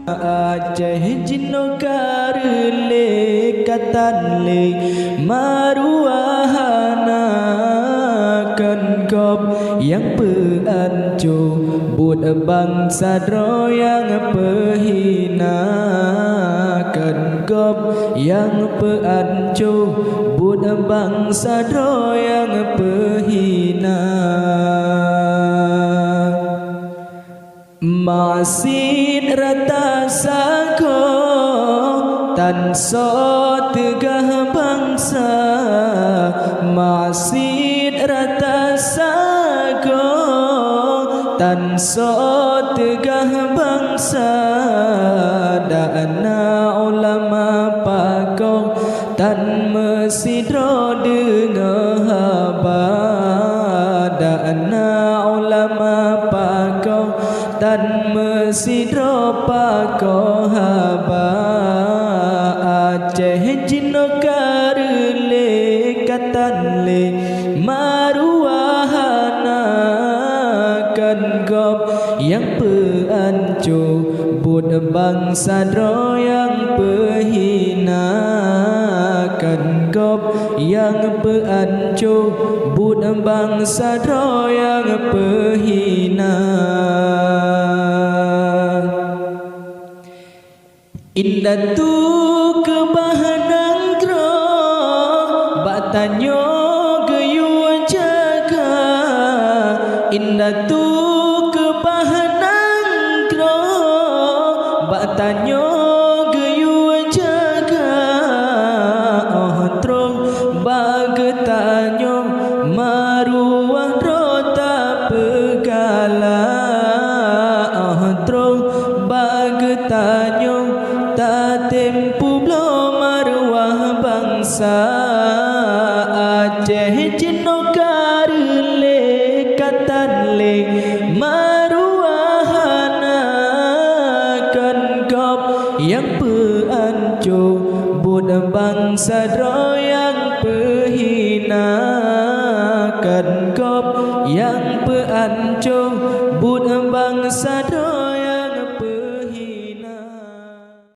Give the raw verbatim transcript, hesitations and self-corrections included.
Aceh jinoe ka reulée ka tan lé, maruah hana kon gob nyang peuanco, buet bansa droe nyang peuhina. Kon gob nyang peuanco, buet bansa droe nyang peuhina. Masit rata sagoe tan soe teugah bansa, masit rata sagoe tan soe teugah bansa, dak na ulama pakoh tan meusidroe deungoe haba, dak na ulama pakoh tan meusidroe pakoh haba. Aceh jinoe ka reulée ka tan lé, maruah hana kon gob nyang peuanco, buet bansa droe nyang peuhina. Kon gob nyang peuanco, buet bansa droe nyang peuhina. Indatu keubah nanggroe bak tanyoe geuyue jaga. Indatu keubah nanggroe bak tanyoe geuyue jaga. Oh troh bak geutanyoe maruah droe tapeugala. Oh troh bak geutanyoe tatem peubloe maruah bansa. Aceh jinoe ka reulée ka tan lé, maruah hana kon gob nyang peuanco, buet bansa droe nyang peuhina. Kon gob nyang peuanco, buet bansa droe